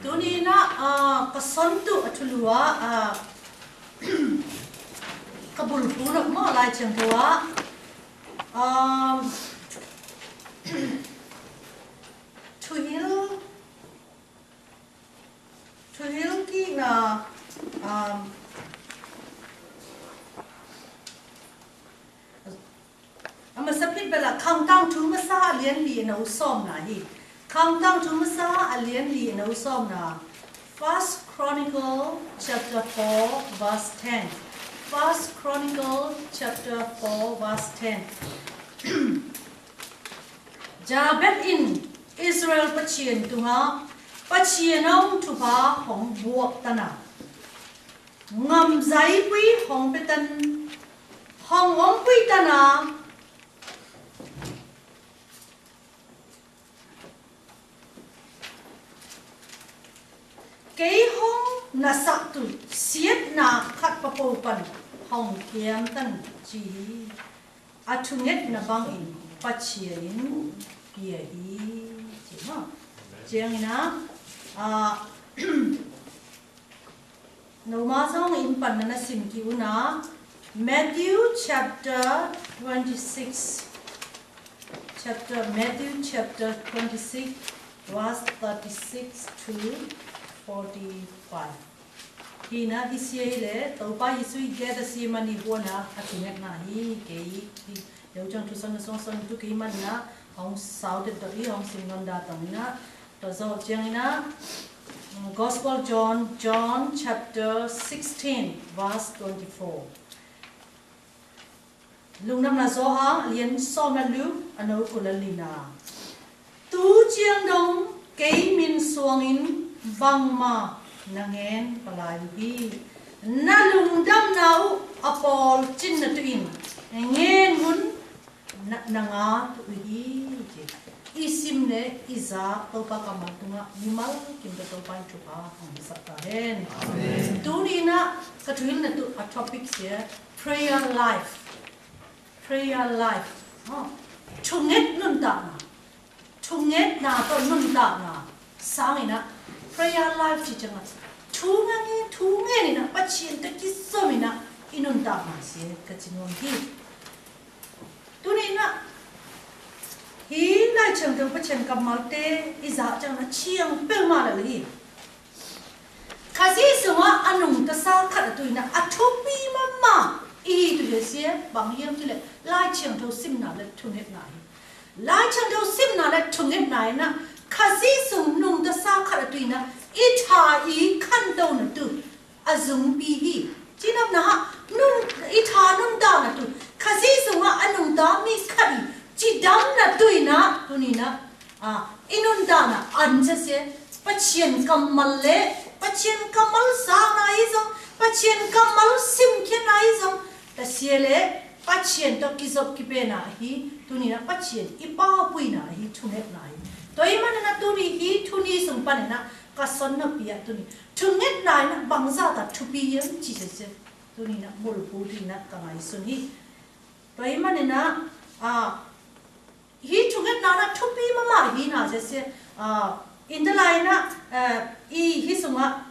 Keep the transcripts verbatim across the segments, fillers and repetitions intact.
Tuni na, ah, ka son tu a thulu a, ah, ka bul pu na mo lai chang tu a, ah, thuhil, thuhil ki na, ah, a masa pit bela Khang Tang Thu masa a lian li na u som na hi. Khang Tang Thu masa a lian li na u som na. First Chronicle chapter four verse ten. First Chronicle chapter four verse ten. Jabez in Israel Pachien tunga, Pachien ong thupha hong buak tana. Ngam zai pui hong pe tan, hong ong pui tana. Kei hong na sak tu siet na khat pa pô pan hong kiam tan chi hi. A thunget na bang in Pachien in pia hi. Chi no. Chiang ina, ah, Nô ma song in pan na na sim ki una. Matthew chapter twenty-six. Chapter, Matthew chapter twenty-six, verse thirty-six to forty-five. Hi na, hi sia hi le, Tôpa Yêsu i geh ta si mani hua na, a thunget na hi, kei, hi, yau chang tu son na song son tu kei man na, hong sau te to i, hong sim non da tong na, Tazau chiang ina, mm, Gospel John, John chapter sixteen, verse twenty-four. Lŭng Nam Na Yôhan, a lian sô na lu, a nô kô la li na. Tu chiang dong, kei min suang in, bang ma, na ngen, palai hi. Na lŭng dam na u, a pôl chin na tu in, ngen mun, Na, na ngă tu ih, i sim ne, i za, Tôpa kamal tunga, mimal kim ta Tôpa i thupha, hong sak ta hen. Amen. Tuni na, ka thuhil na tu, a topic sia, prayer life. Prayer life. Hơ. Thunget nuntakna. Thunget na, to nuntakna. Sang ina, prayer life chi chang a. Thungen, thungen ina, Pachien ta ki som ina, i nuntakna sia, ka chi nuang hi. Tuni na, hi lai chang tơ Pachien kamal te, i za chang na chiang pel ma la hi. Khazih sung a nung ta sa khat a tui na, a thupi ma ma, i tu ye sia, bang yem chi le, lai chang tơ sim na le thunget na hi. Lai chang tơ sim na le thunget na hi na, Khazih sung nung ta sa khat a tui na, i tha i khan tơ na tu. A zung pi hi. Chi nam na ha, nun, i tha nun da na tu. Khazih sung a nung da mi khat i. Chi dam na tui na, tuni na. A, i nun da na, an cha se. Pachien kamal le, Pachien kamal sa na i zong, Pachien kamal sim khe na i zong. Ta se le, Pachien to ki zop ki pe na hi, tuni na Pachien, i pau pui na hi, thunget na hi. To i man na tuni hi, tuni sung pan na, ka son na pia tuni. Thunget na na bangza ta thupi yem chi se se. Tuni na mul pu tuni na ka ngai sun hi. Pai mane na, a, hi thunget na na thupi mama hi na se se. A, in the line na, a, i hi sung a,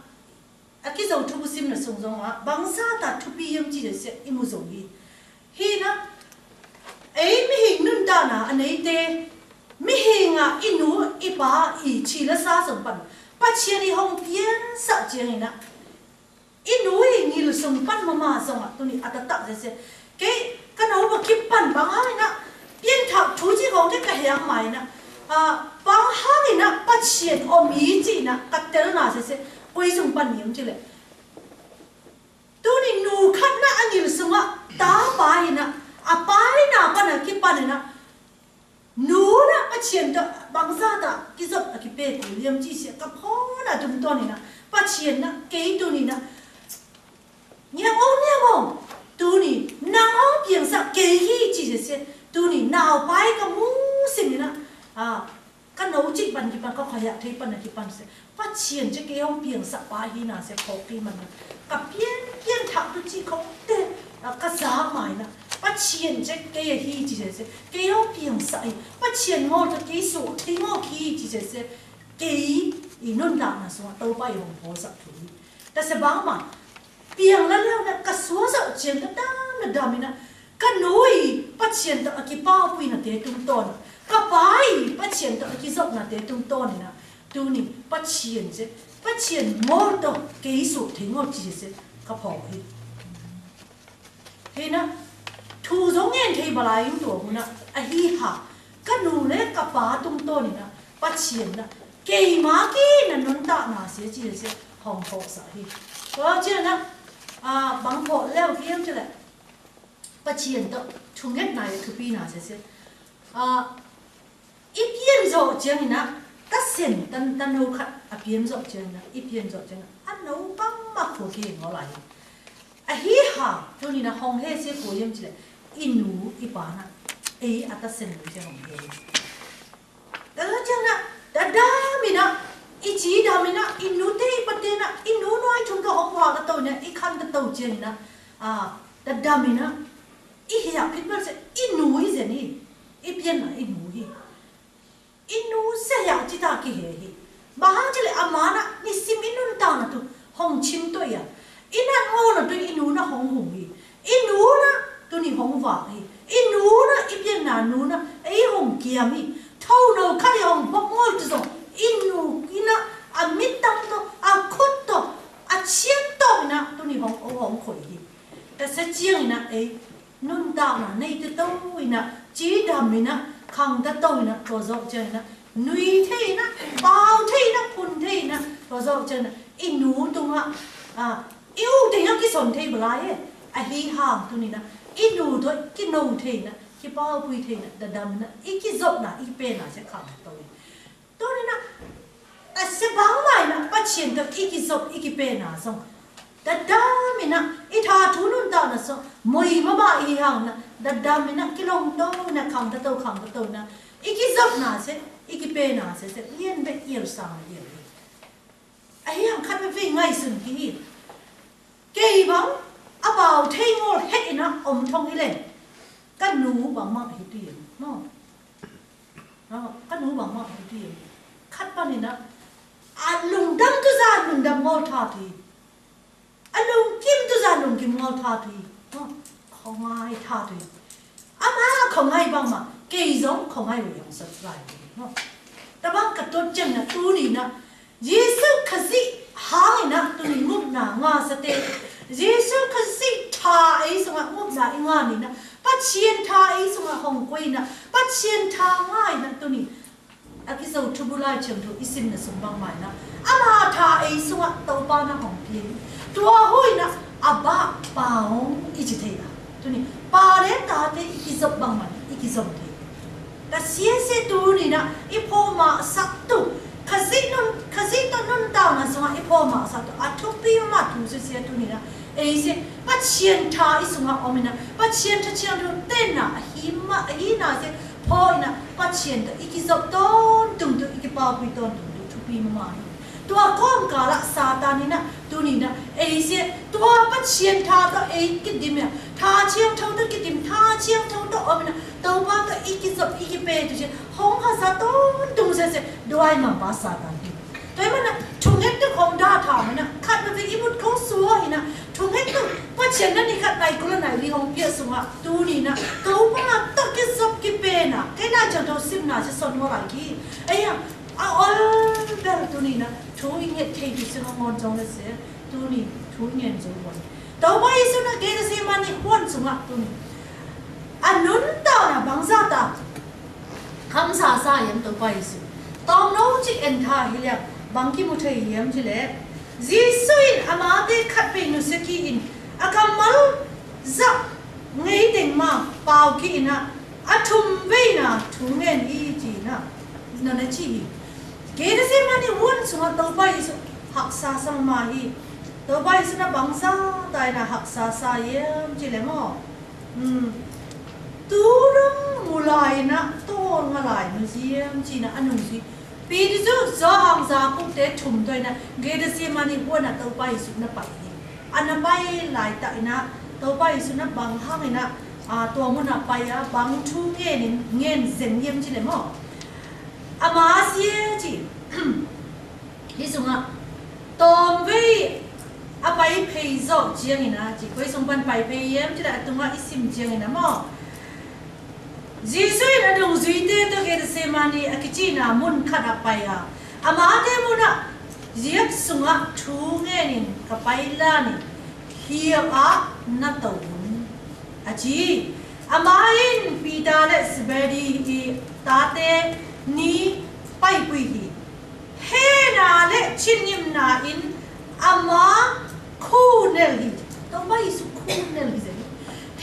a ki zau thupu sim na sung zong a, bangza ta thupi yem chi se se i mu zong hi. Hi na, ei mihing nuntakna a neite, mihing a i nu, i pa, i chi la sa song pan. Pachien i hong piensa chiang i na. I nu i ngil sung pan mama song a, tuni a ta tak se se. Kei, ka nô ba ki pan bang hang i na. Pienthak thu chi kong ke ka hiang mai na. A, bang hang i na, Pachien om i chi na, ka tel na se se. Koi sung pan yem chi le. Tuni nu khat na a ngil sung a, ta pai na, a pai na pan a ki pan na. Nu na Pachien ta, bangza ta, ki zop a ki pe ku liam chi sia, ka pho na dum to ni na, Pachien na, kei tuni na. Niang ong, niang ong, tuni, nang ong piang sa, kei hi chi sia sia, tuni, nau pai ka mu sim ni na. A, Ka nô chik ban ki pan, ka khua ya thei pan na ki pan se. Pachien che kei hong piang sa pa hi na se khô kei man na. Ka pian, pian thak tu chi khô te, a, ka za mai na. Pachien che kei hi chi se se. Kei hong piang sa hi. Pachien ngol ta kei su, thei ngol ki chi se se. Kei Ih nuntak na sua Tôpa ih hong pôsak tui. Ta se bang ma. Piang la leo na ka sua sa chiang ka dam na dam ina. Ka nui Pachien ta aki pau pui na te tung ton. Ka pai Pachien ta aki zok na te tung ton ina. Tuni Pachien se. Pachien mol to kei su thing o chi se. Ka pau hi. Hina, thu zong ngen thei balaing tua huna, a hi ha, ka nu le ka pa tung ton ina, Pachien na, kei ma ki na nun ta na se chi se, hong pok sa hi. Tua chi na, a, bang pok leo hiam chi le, Pachien to, thunget na ye thupi na se se. A, I pian zo chiang ina, ta sen, ta, ta nô khat, a pian zo chiang ina, i pian zo chiang ina, a nô bang ma khu ki ngô lai. A hi ha, tuni na hong he se khu yem chi le, i nu, i pa na, e, a ta sen nu chiang hong he. Ta zo chiang na, ta dam ina, i chi dam ina, i nu te, i pa te na, i nu nuai chung ka hong wa ka to na, i khan ka to chiang ina, a, ta dam ina, i hi ya pit bal se, i nu i zen i, i pian na, i nu i. I nu se ya chi ta ki he hi. Ba hang chi le a ma na, ni sim i nun ta na tu, hong chim to ya. I na ngô na tu, i nu na hong hung hi. I nu na, tuni hong wa hi. I nu na, i pian na nu na, i hong kiam hi. Thâu nô kha i hong bok ngol tu zong. I nu, i na, a mit tam to, a khut to, a chien to i na, tuni hong, o hong khoi hi. Ta se chiang i na, e, Nun ta na, nei te to ina, chi dam ina, khang ta to ina, to zo chiang ina, nui the ina, pau the ina, phun the ina, to zo chiang ina, i nu tung a, a, i u te ina ki son the bala ye, a hi hang tu ni na, i nu to, ki nu the ina, ki pau pui the ina, ta dam ina, i ki zop na, i pe na, se khang ta to ina. Tuni na, ta se bang mai na, Pachien to i ki zop i ki pe na song. Ta dam ina, i tha thu nun ta na song, mui ma ba i hang na, ta dam ina, ki long to na, khang ta to, khang ta to na. I ki zop na se, i ki pe na se, se, ien be iel sang iel. A hi hang khat be fe ngai sun ki hi. Kei bang, a pau thei ngol het ina, om thong hi le. Ka nu bang ma hi tu ien, no. Ơ, ka nu bang ma hi ti. Khat pa ni na. A lungdam tu za lungdam ngol tha ti. A lungkim tu za lungkim ngol tha ti. Ơ, khong ai tha ti. A ma khong ai bang ma. Kei zong khong ai wu yang sat lai. Ơ. Ta bang ka tot chen na tu ni na. Yêsu Krist hang ina tuni ngŭp na nga sa te. Yêsu Krist tha ei sung a ngŭp na i nga ni na. Pachien tha ei sung a hong kuai na. Pachien tha nga ina tuni. A ki zau thubu lai chiang thu i sim na sung bang mai na. Ama tha ei sung a Tôpa na hong pia. Tua hui na a ba pa hong i chi thei na. Tuni. Pa le ta te i ki zop bang mai. I ki zop thei. Ta sie sie tu ni na, i pho ma sak tu. Khazih nun, khazih to nun tau na song a i pho ma sak tu. A thupi ma tu sie sie tu ni na. Ei sie, Pachien tha i sung a om i na. Pachien tha chiang tu ten na, a hi ma, a hi na sie, pho i na, Pachien to, i ki zop ton tung tu, i ki pau pui ton tung tu, thupi ma ma hi. Tua kawm kala Satan i na, tu ni na, ei sie, tua Pachien tha to ei ki dim ya, tha chiang thâu to ki dim, tha chiang thâu to om i na, Tôpa to i ki zop i ki pe tu sie, hong ha sa ton tung sie sie, duai ma ba Satan hi. Tua i ma na, thung het tu hong da tha ma na, khat ma tu i mut hong sua hi na, thung het tu, Pachien na ni khat nai kula nai li hong pia sung a, tu ni na, Tôpa to ki zop ki pe na, kei na chiang thâu sim na sie son wa lai ki, ei ya, A ol bel tu ni na, thu i ngên thei tu sing a ngon zong na se, tu ni, thu i ngên zong wan. Tôpa Yêsu na Getsemane huan sung a tu ni. A nun tau na bang za ta. Kham sa sa yem Tôpa Yêsu. Tong no chi en tha hi liang, bang ki mu thei yem chi le. Yêsu in a ma te khat pe nu se ki in, a kammal za ngei teng ma, pau ki in a, A thum vei na, thu ngên i chi na. Na na chi hi. Getsemane huan sung a Tôpa Yêsu haksa sang ma hi. Tôpa Yêsu na bang za tai na haksa sa yem chi le mo. Hmm. Tu rung mu lai na, tu nga lai nu yem chi na, a nung chi. Pêtrô, Yôhan, Yakôb te thum tui na, Getsemane huan a Tôpa Yêsu na pai hi. A na pai lai ta i na, Tôpa Yêsu na bang hang i na, a, tua mun a pai a, bang thu ngên in, ngên zeng yem chi le mo. A ma sie chi. Hih sung ah, tawm vei a pai phei zo jing ina, ci koi sung pan pai phei yem, ci la tung ah i sim jing ina mô. Yêsu ina dong zui te to Gethsemane a kici na mun khat a pai a. Ama te mun ah, ziak sung ah thu ngen in ka pai la ni, hiam ah na tâu un. A ci, ama in Pita le Zebedi i tate ni pai pui hi. Hena le chin ngim na in ama khu nel hi. Tôba Yêsu khu nel hi ze.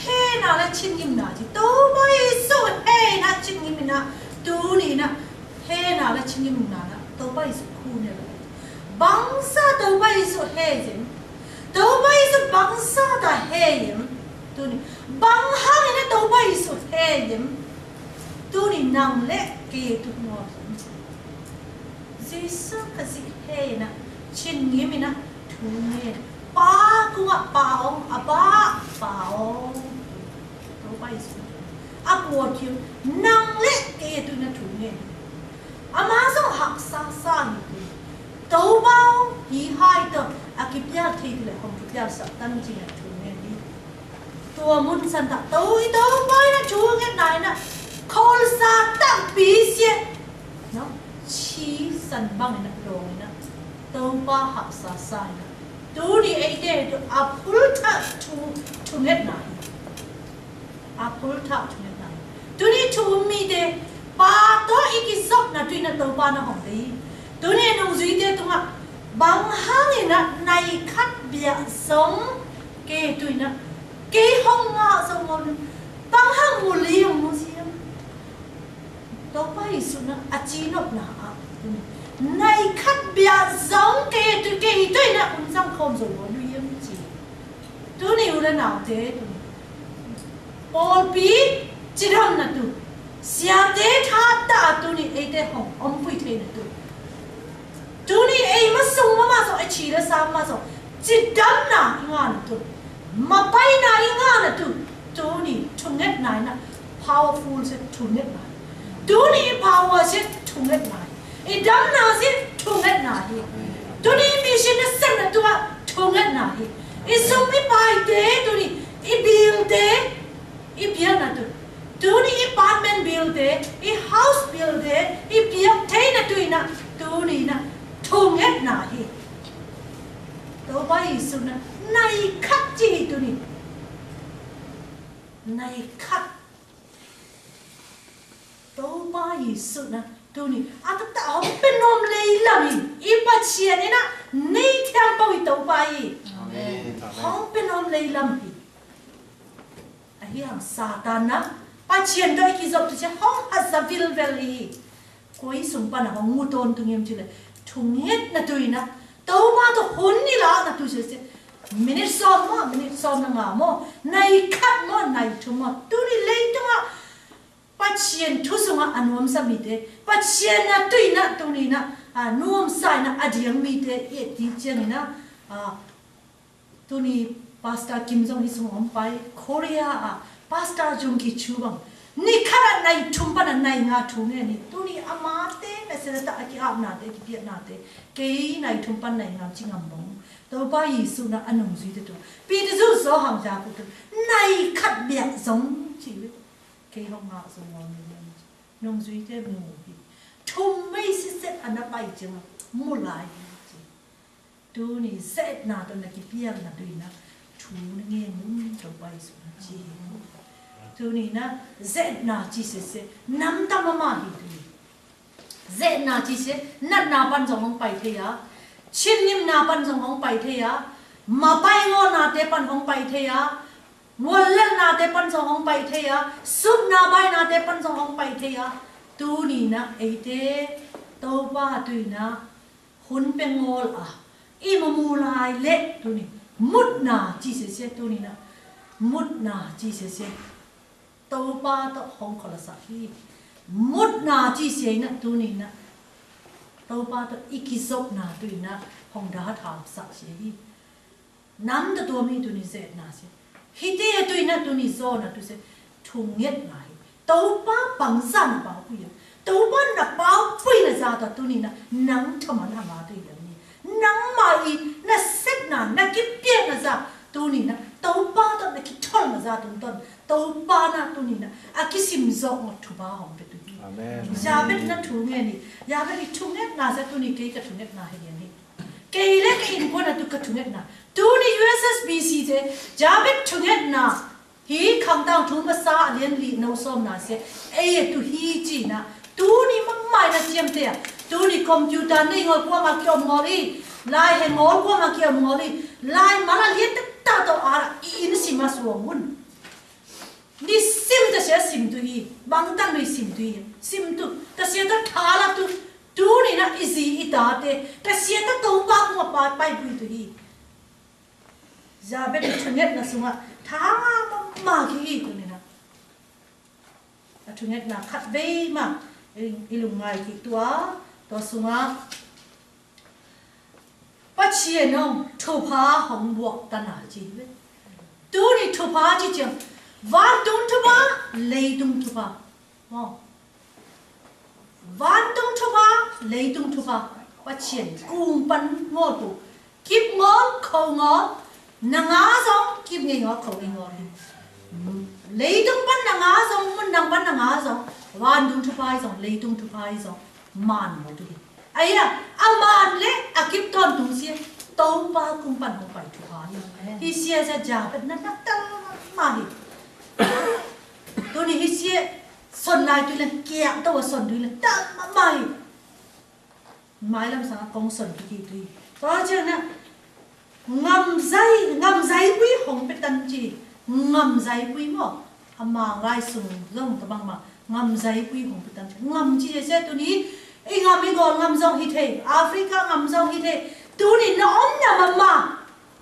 Hena le chin ngim na ci. Tôba Yêsu hena chin ngim na. Tuni na. Hena le chin ngim na na. Tôba Yêsu khu nel hi. Bangsa Tôba Yêsu he zen. Tôba Yêsu bangsa ta he zen. Tuni. Bang hang na Tôba Yêsu he zen. Tuni nang le kei tut mo. Yêsu Krist he na, chin ngim na, thu ngen. Pa kung a pa ong, a pa, pa ong. Tôba Yêsu. A kua kiu, nang le kei tut na thu ngen. Ama song hak sa sa ni tu. Tôba ong, hi hai to, a kipial thei le hong kipial sa tan chi na thu ngen ni. Tua mun san ta tâu i tâu pai na chu nget nai na. Khol sa tang pi sie. No? Chi san bang na dong na. Tâu pa hak sa sa na. Tuni ei te tu a phul ta chu chu nget nai. A phul ta chu nget nai. Tuni chu mi te pa to i ki sok na tui na tâu pa na hong te. Tuni nung zui te tu nga. Bang hang na nai khat bia song ke tui na. Kei hong ngă song ngôn. Bang hang mô liêng mô siêng. Tôba Yêsu na a chi nôk na a. Nai khat bia zong kei tui kei tui na un zang khôm zong ngôn lu yêm chi. Tuni u la nau te tuni. Pôl pi chi dam na tu. Sia te tha ta tuni ei te hong om pui te na tu. Tuni ei ma sung ma ma so, ei chi la sa ma so. Chi dam na i ngă na tu. Ma pai na i ngă na tu. Tuni, thu nget na i na. Powerful se thu nget na. Tuni i power se thu nget na. I dam na se thu nget na hi. Tuni i mission na sen na tu a thu nget na hi. I sung i pai te, tuni i bill te. I bill na tu. Tuni i apartment bill te, i house bill te, i bill te na tui na, tuni na, thu nget na hi. Tôba Yêsu na, nai khat chi hi tuni. Nai khat. Tôba Yêsu na, tuni. A ta ta hong pin hong lei lam hi. I pa chien i na, nei thiam pau i tôba hi. Amen. Hong pin hong lei lam hi. A hiang Satan na, pa chien doi ki zop tu che hong a za vil vel i. Koi sung pa na hong mu ton tu ngim chi le. Thu nget na tui na. Tôba tu hun ni la na tu se se. Minute som ma, minute som na nga mo. Nai khat mo, nai thu mo. Tuni lei tu nga. Pa chien thu sung a nuam sa mi te. Pa chien na tui na, tuni na. A nuam sa na, a diang mi te. Ye ti chien na. A Tuni Pastor Kim Jong Hi sung hong pai, Korea a, Pastor Jung Ki Chu bang. Ni khat a nai thum pan a nai nga thu nge ni. Tuni ama te, message ta a ki ap na te, ki piat na te. Kei nai thum pan nai ngam chi ngam bong. Tôba Yêsu na a nung zui te tu. Pi te zu zo hang ja ku tu. Nai khat biak zong chi. Kei hong nga zong wang ni. Nung zui te mu hi. Thum mei si set a na pai jeng. Mu lai chi. Tuni zet na tui na ki piang na tui na. Thu na nge mun tôba Yêsu na chi. Tuni na zet na chi se se. Nam ta ma ma hi tuni. Zet na chi se. Nat na pan zong hong pai the ya. Chin nim na pan zong hong pai the ya. Ma pai ngo na te pan hong pai the ya. Mual lel na te pan zong hong pai the ya. Sup na bai na te pan zong hong pai the ya. Tuni na ei te. Tôba tui na. Hun pe ngol a. I ma mu lai le tuni. Mut na chi se se tuni na. Mut na chi se se. Tôba to hong kol a sa hi. Mut na chi se na tuni na. Tôba to i ki zop na tui na. Hong da tham sa se hi. Nam ta tôm hi tuni zet na se. Hi te tui na tuni zo na tu se. Thu nget na hi. Tôba bang sa na pau pui ya. Tôba na pau pui na za ta tuni na. Nang thaman a ma tui ya ni. nangmai na sep na, na ki piet na za, tuni na, Tôpa tŏ na ki thol na za tun tŏn, Tôpa na tuni na, a ki sim zok ma thupa hong pe tuni. Amen. Jabet na thunget ni, Jabet ni thunget na za tuni kei ka thunget na he ni. Kei le kei in kua na tu ka thunget na. Tuni U S S B C te, Jabet thunget na. Hi khangtang thun ma sa a lien li nô sôm na se. Ei tu hi chi na. Tuni ma mai na chiam te a. Tuni computer nei ngol kua ma kiom ngol i. Lai he ngol kua ma kiom ngol i. Lai ma la lien ta ta to a ra i in si ma suang un. Ni sim ta se sim tu hi. Bang tan ni sim tu hi. Sim tu. Ta se ta tha la tu. Tuni na i zi i ta te. Ta se ta to pa kua pa pai bui tu hi. Jabet thunget na sung a tha ma ma ki i tuni na. A thunget na khat vei ma i lung ngai ki tua, tua sung a. Pasian ong thupha hong buak ta na chi. Tuni thupha chi chiang. Van tung thupha, lei tung thupha. Ơ. Van tung thupha, lei tung thupha, Pasian kung păn ngol pu. Kip ngol, khâu ngol, na nga zong, kip ngei ngol, khâu ngei ngol. Lei tung păn na nga zong, mŭn nang păn na nga zong, van tung thupha zong, lei tung thupha zong, man ngol tu. Ai a, a man le, a kip ton tung sie, Tôpa kung păn hong pai thupha. Hi sie sa ja, na na ta ma hi. Tuni hi sie, Son lai tui lăng kiăng tơ wa son tui lăng tăm ma mai. Mai lăm sang kong son tui tui. Tơ chơ na ngăm zai, ngăm zai bui hong pê tăn chi. Ngăm zai bui mô. Ama lai sung zong tơ bang ma. Ngăm zai bui hong pê tăn chi. Ngăm chi ye se tuni. I ngăm i gol ngăm zong hi thê. Africa ngăm zong hi thê. Tuni na ôm na mama.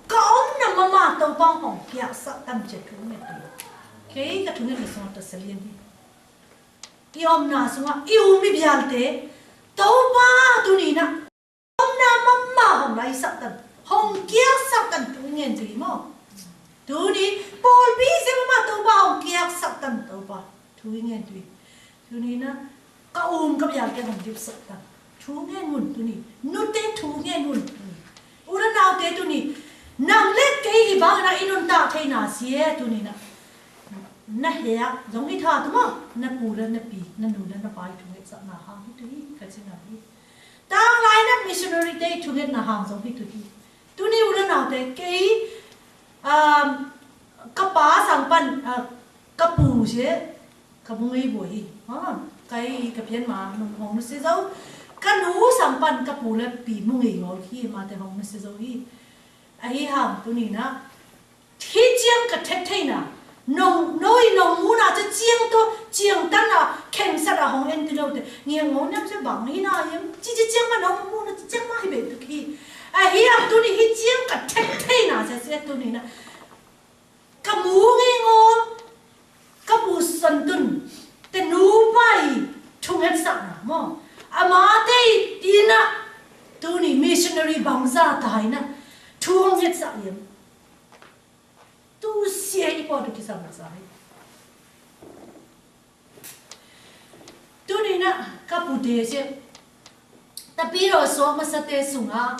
Ka ôm na mama tơ bang hong kiăng sa tăn chi tui ne tui. Kei ka tui ne sung tơ sa lien hi. I ôm na sung a, i um i bial te, Tôpa tuni na, ôm na mama hong lai sak tan, hong kiak sak tan tu ngen tu i mô. Tuni, pôl bi se mama Tôpa hong kiak sak tan Tôpa, tu ngen tu i. Tuni na, ka um ka bial te hong dip sak tan. Tu ngen mun tuni, nu te tu ngen mun tuni. U la nau te tuni, nang lek kei i bang na i nun ta thei na sie tuni na. Na hia, zong i tha tu mô, na pu la na pi, na nu la na pai tu nget sa na hang hi tu hi, ka chi na hi. Tang lai na missionary te tu nget na hang zong hi tu hi. Tuni u la nau te kei, um, ka pa sang pan, uh, ka pu sie, ka mu ngei bu hi. Ha, kei ka pian ma, nu hong nu se zau. Ka nu sang pan ka pu la pi mu ngei ngol hi, ma te hong nu se zau hi. A hi hang tuni na. Hi chiang ka thet thei na. Nong, noi nong mu na cha chiang to, chiang tan na, kheng sat a hong en ti lo te. Ngiang ngô nam se bang hi na yem. Chi chi chiang ma nong mu na chi chiang ma hi be tu ki. A hi am tuni hi chiang ka thet thei na, se se tuni na. Ka mu ngei ngô, ka pu son tun. Te nu pai, thung het sa na mô. Ama te i na, tuni missionary bang za tai na. Thung het sa yem. Tu sie i pô tu ki sa ma sa hi. Tuni na ka pu te sie. Ta pi ro so ma sa te sung a.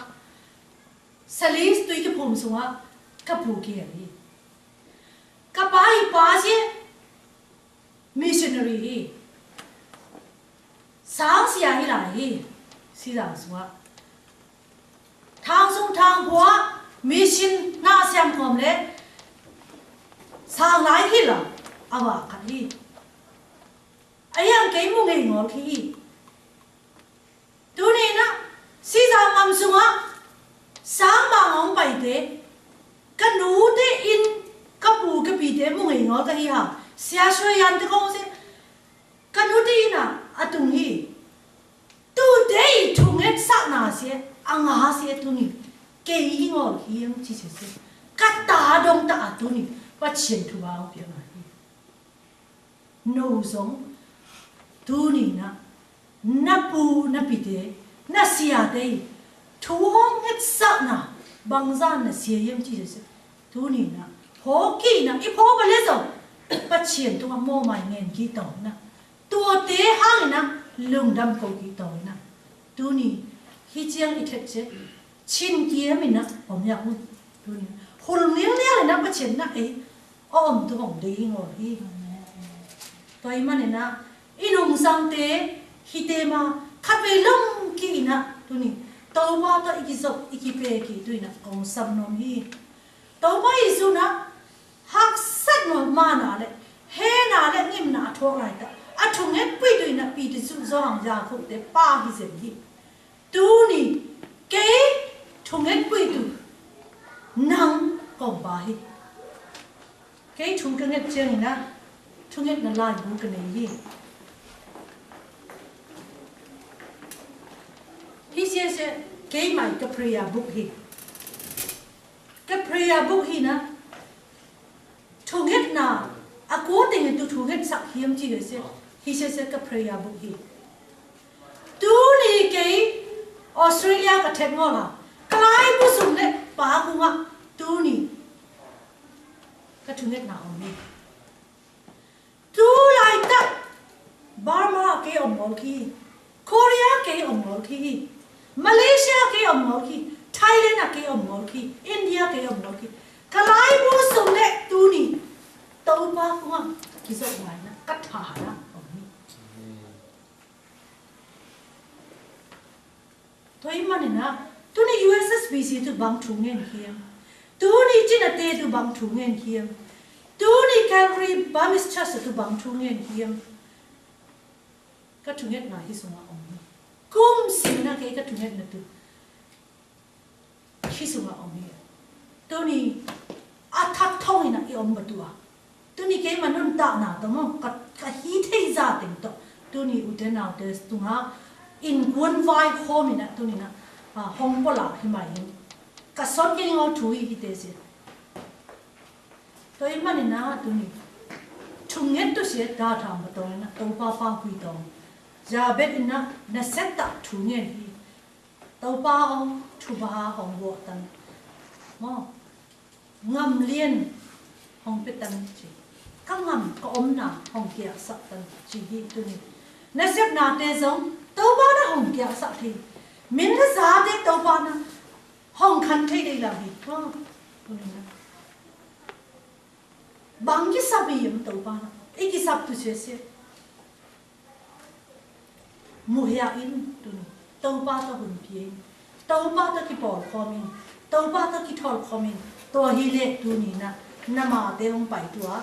Sa lis tui ki phum sung a. Ka pu ki hi. Ka pa i pa sie. Missionary hi. Sang sia hi lai hi. Si sang sua. Thang sung thang bua. Mission na siam kom le. Sang lai hi la. Awa khat hi. Ayang kei mu ngei ngol ki hi. Tuni na, si za ngam sung a, sang ma ngong pai te, ka nu te in, ka pu ka pi te mu ngei ngol ka hi ha, sia sua yan te kong se, ka nu te in a, a tung hi. Tu te i thung et sa na se, a nga se tuni, kei i ngol hi yang chi se se, ka ta dong ta a tuni, pa chien thu ba ong pia nga hi. Nô zong, tuni na, na pu, na pi te, na sia te, thu hong het sa na, bang zan na sia yem chi se, tuni na, pho ki na, i pho ba le zong, pa chien tu ma mô mai ngen ki tong na, tua te hang na, lung dam ko ki tong na, tuni, hi chiang i thet che, Chin kiê mĭn na, ƀơ̆ng yă ŭn. Tui na. Hŭl ngiêng ngiêng lĕ na, pă chin na, ê. Ơ, ŭm tu ƀơ̆ng dê ngô hĭ. Tui mă nê na, ih nung sang tê, hĭ tê ma, khăt wê lŏng ki na, tui ni. Tơpă tơ̆ ih ki zok, ih ki pê ki, tui na, kông sam nôm hĭ. Tơpă Yêsu na, hak sat nô ma na lĕ, hê na lĕ, ngim na, a thuak lai ta. A thŭng hên pui tui na, Piter, Yôhan, Yakôp tê, pă hĭ sem hĭ. Tui ni, kei thŭng hên pui tu. Năng kông ba hĭ. Kei thŭng kơnget cheng na. Thŭng hên na lai bu kơnei hĭ. Hĭ se se kei mai kơ prayer book hĭ. Kơ prayer book hĭ na. Thŭng hên na, a kô têng tu thŭng hên săk hiam chi hê se, hĭ se se kơ prayer book hĭ. Tui ni kei Australia kơ thet ngô la, kơ lai bu sung lĕ, pă kung a, tui ni. Kơ thŭng hên na ôm hĭ. Tui lai ta, Burma kei ôm ngôl ki. Korea kei ôm ngôl ki. Malaysia kei ôm ngôl ki. Thailand a kei ôm ngôl ki. India kei ôm ngôl ki. Kơ lai bu sung lĕ tui ni. Tơpă kung a. Ki zok mai na. Kăt ha ha na. Ôm ni. Tui mă nê na. Tui ni U S S B C tu bang thŭng hên hiam. Tui ni Chin a tê tu bang thŭng hên hiam. Tui ni Calvary Burmese Church tu bang thŭng hên hiam. Kơ thŭng hên na hĭ sung a ôm ni. Kŭm sing na kei kơ thŭng hên na tu. Hĭ sung a ôm ni. Tui ni a thak thong i na i ôm bơ tua. Tui ni kei ma nun ta na tơ mô. Kơ, kơ hĭ thei za têng tơ. Tui ni u te na te tung ha. In kuôn vai khô mi na tui ni na. A, hong pô la hĭ mai hĭ. Kơ sot kei ngô tui hĭ te se. Tui mă nê na tui ni. Thŭng hên tu se ta tham bơ tong na. Tơpă pă kui tong. Yabet i na. Na set ta thŭng hên hĭ. Tơpă ŏng, thupha hŏng wŏ tăn. Mô. Ngăm liên hŏng pit tăn chi. Kơ ngăm kơ ôm na hŏng kiă săk tăn chi hĭ tui ni. Na sep na tê dong, tơpă na hŏng kiă săk hĭ. Mĭn na za tê tơpă na hŏng khăn thê đê la hĭ. Mô. Tui ni na. Bang ki sap i yem tơpă na. I ki sap tu se se. Mô hia in tui ni. Tơpă tơ̆ hun pia in. Tơpă tơ̆ ki pôl khô min. Tơpă tơ̆ ki thôl khô min. Tua hĭ lĕ tui ni na. Na ma tê hŏng pai tua.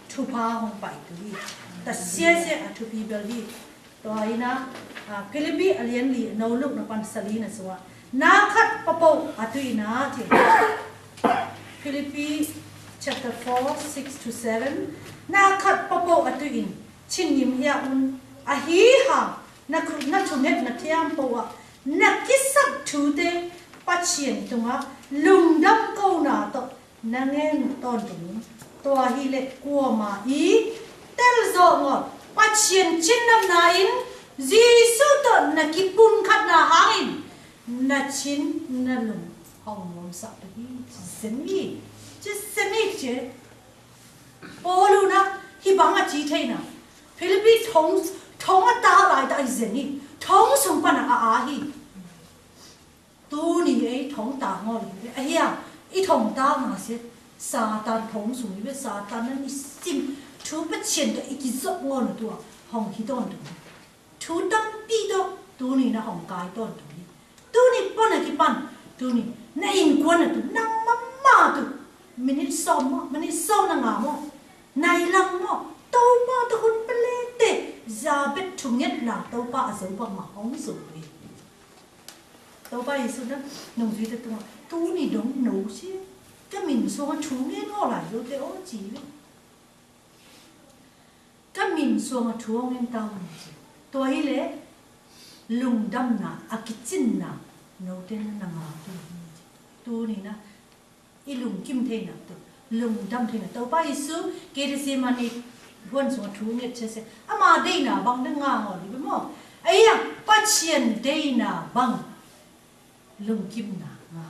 Thupha hŏng pai tui. Ta se se a thupi bel hĭ. Tua i na. A, Philipi a lian li. Nô luk na pan sali na sua. Na khăt pơpôk a tui na tê. Philippi chapter four, six to seven. Na khăt pơpôk a tui in. Chin ngim hia un. A hĭ ha. Na khu, na chu nget na thiam pô a. Na ki sap thu tê. Pachien tung a. Lung dam kô na tôk. Na ngen ton tung. Tua hĭ lĕ kua ma i. Tel zo ngô. Pachien chin nam na in. Yêsu tôk na ki pun khăt na hang in. Na chin na lung hŏng mơ̆ng săk tơ hĭ, či sĭn hĭ, či sĭn hĭ či. Pôlu na, hĭ bang a či thei na. Philipi thong, thong a ta lai ta hĭ sĭn hĭ. Thong sung pan a a hĭ. Tui ni ê thong ta ngô lĕ, a hia, i thong ta ngô se. Satan thong sung hĭ, Satan na ni sim. Thu pachien tơ i ki zok ngô na tua, hŏng hĭ ton tua. Thu tâm pi tơ, tui ni na hŏng kai ton tui ni. Tui ni pô na ki pan, tui ni, na in kuan na tu, na mama tu. Minit sôm mô, minit sôm na ngà mô. Nai lăng mô, tơpă tơ hun pele tê, ya bet thu nget na, tơpă a zơu păng ma hŏng zơu bê. Tơpă Yêsu na, nông dui tơ tung, tui ni dong nô si. Kơ min sô thu nget ngô lai yô tê ô chi bê. Kơ min suang a thuông in tao nô si. Tua hĭ lĕ, lung dam na, a ki chin na, nô tê na na ngà tu nô si. Tui ni na, i lung kim thei na tu, lung dam thei na. Tơpă Yêsu, Gêtsêmanê, buôn suang a thuông nget chê se. Ama dê na, bang dê ngà ngô li bê mô. Ê ya, pachien dê na, bang. Lung kim na, ngà.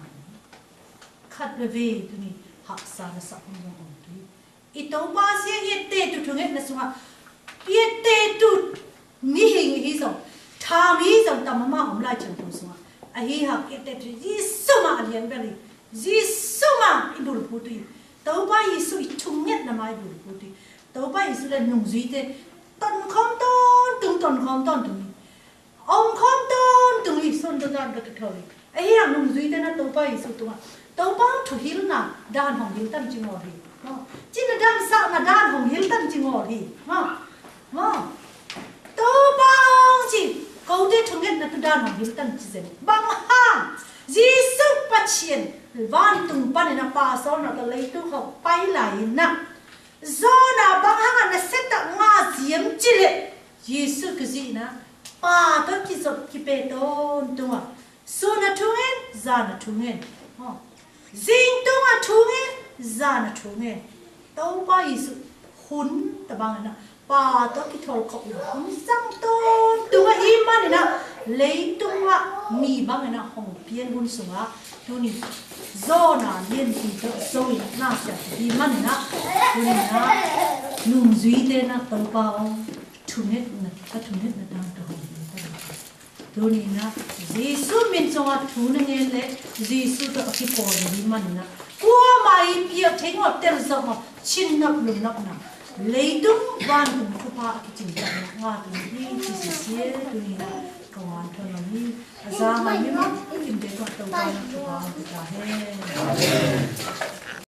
Khăt bê bê, tui ni, hak sa na sa pung yong ong tui. I tơpă se yet tê tu thu nget na sung a. Yet tê tu ni hing hĭ zong. Tham hĭ zong ta mama ôm lai chang tu sung a. Ahi hăng i tep Yêsu ma a lian beli. Yêsu ma i bul put i. Tôpa Yêsu i thunget na ma i bul put i. Tôpa Yêsu lĕ nung yuyte. Ton khom ton tung, ton khom ton tung i. Ong khom ton tung i, son ton ton tung i. Ahi hăng nung yuyte na Tôpa Yêsu tung a. Tôpa thuhil na, dan hong hil tan chi ngol hi. Chin na dan sa na dan hong hil tan chi ngol hi. Tôpa ong chi, kôte thunget na tu dan hong hil tan chi zen. Bang hăng, Yêsu Pachien, vantung pan na pa sol na ta lei tu hok pai lai na. Yôna bang hăng na set ta ngă ziêm chi lĕ. Yêsu kơ zi na, pa ta ki zot ki pe ton tung a. Sô na thungen, za na thungen. Zing tung a thungen, za na thungen. Tôpa Yêsu hun ta bang na. Pa ta ki thol khok na. Hun sang ton tung a i man na. Lei tung a mi bang na hong pien hun sung a. Tuni. Yôna lien ki ta so i na sia i man na. Tuni na. Nung yuyte na tôpa ong. Thunget na. Ka thunget na dang ta hong. Tuni na, Yêsu min song a thu na ngen lĕ, Yêsu ta aki pô ni man na. Kua ma i pia theng wa ter sa ma, chin nap lum nap na. Lei tung van tung thu pa aki chin ta na, nga tung ni, chi si sie, tuni na, kong an thon na ni. Aza ma ni ma, kim de tung tau ka na thu pa, ta he.